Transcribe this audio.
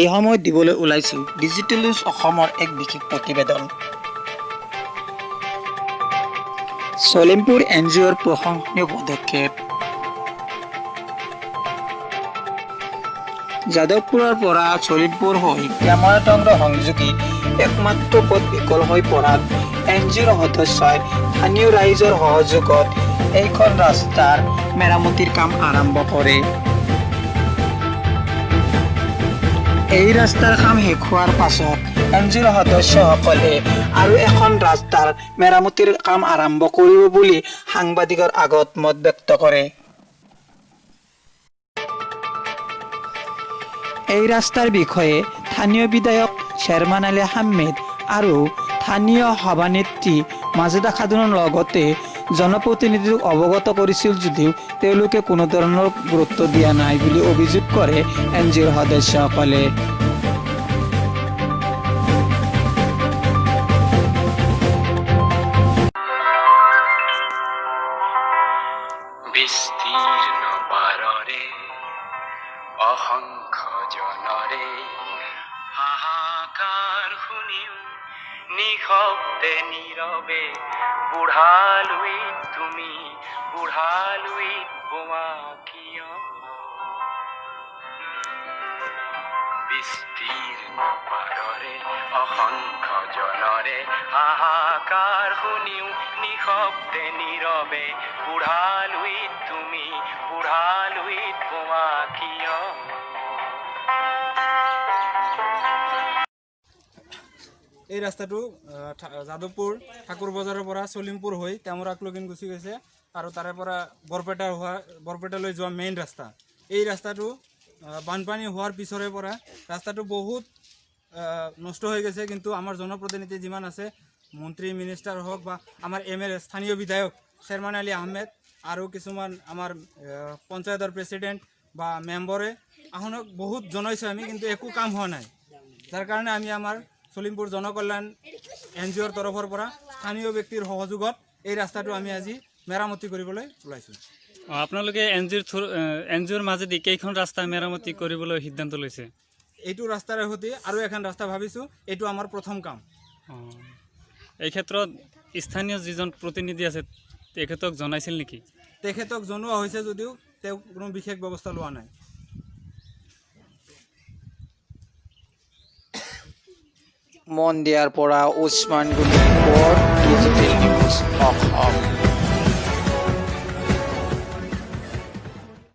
এই সময়ত দিবলৈ ওলাইছো ডিজিটেল নিউজ অসমৰ এক বিশেষ প্ৰতিবেদন। চলিমপুৰ এনজিঅ'ৰ প্ৰশংসনীয় পদক্ষেপ। যাদৱপুৰৰ পৰা চলিমপুৰ হৈ কেমৰাটংগ সংযোগী একমাত্ৰ পথ বিকল হৈ পৰাত এনজিঅ'ৰ সদস্যই স্থানীয় ৰাইজৰ সহযোগত এইখন ৰাস্তাৰ মেৰামতিৰ কাম আৰম্ভ কৰে। এই ৰাস্তাৰ কাম শেষ হোৱাৰ পাছত এনজিঅ'ৰ সদস্যসকলে আৰু এখন ৰাস্তাৰ মেৰামতিৰ কাম আৰম্ভ কৰিব বুলি সাংবাদিকৰ আগত মত ব্যক্ত কৰে। এই ৰাস্তাৰ বিষয়ে স্থানীয় বিধায়ক শ্বেৰমান আলী আহমেদ আৰু স্থানীয় সভানেত্ৰী মাজেদা খাতুনৰ লগতে জনপ্ৰতিনিধিক অৱগত কৰিছিল যদিও তেওঁলোকে কোনো ধৰণৰ গুৰুত্ব দিয়া নাই বুলি অভিযোগ কৰে এনজিঅ'ৰ সদস্যসকলে। বিস্তীৰ্ণ পাৰৰে অসংখ্য জনৰে হাহাকাৰ শুনিও নিশব্দে নীৰৱে বুঢ়ালুইত তুমি বুঢ়ালুইত বোৱা কিয়? বিস্তীৰ্ণ পাৰৰে অসংখ্য জনৰে হাহাকাৰ শুনিও নিশব্দে নীৰৱে বুঢ়ালুইত তুমি বুঢ়ালুইত বোৱা কিয়? এই ৰাস্তাটো যাদৱপুৰ ঠাকুৰ বজাৰৰ পৰা চলিমপুৰ হৈ টেমৰাকলৈকে গুচি গৈছে আৰু তাৰে পৰা বৰপেটা হোৱা বৰপেটালৈ যোৱা মেইন ৰাস্তা। এই ৰাস্তাটো বানপানী হোৱাৰ পিছৰে পৰা ৰাস্তাটো বহুত নষ্ট হৈ গৈছে। কিন্তু আমাৰ জনপ্ৰতিনিধি যিমান আছে, মন্ত্ৰী মিনিষ্টাৰ হওক বা আমাৰ এমএলএ, স্থানীয় বিধায়ক শ্বেৰমান আলী আহমেদ আৰু কিছুমান আমাৰ পঞ্চায়তৰ প্ৰেচিডেণ্ট বা মেম্বাৰে আহোনক বহুত জনাইছোঁ আমি, কিন্তু একো কাম হোৱা নাই। যাৰ কাৰণে আমি আমাৰ চলিমপুৰ জনকল্যাণ এনজিঅ'ৰ তৰফৰ পৰা স্থানীয় ব্যক্তিৰ সহযোগত এই ৰাস্তাটো আমি আজি মেৰামতি কৰিবলৈ ওলাইছোঁ। আপোনালোকে এনজিঅ'ৰ থ্ৰু, এনজিঅ'ৰ মাজেদি কেইখন ৰাস্তা মেৰামতি কৰিবলৈ সিদ্ধান্ত লৈছে? এইটো ৰাস্তাৰ সৈতে আৰু এখন ৰাস্তা ভাবিছোঁ। এইটো আমাৰ প্ৰথম কাম। এই ক্ষেত্ৰত স্থানীয় যিজন প্ৰতিনিধি আছে, তেখেতক জনাইছিল নেকি? তেখেতক জনোৱা হৈছে যদিও তেওঁ কোনো বিশেষ ব্যৱস্থা লোৱা নাই। মন দিয়াৰ পৰা উছমান গনি, ডিজিটেল নিউজ অসম।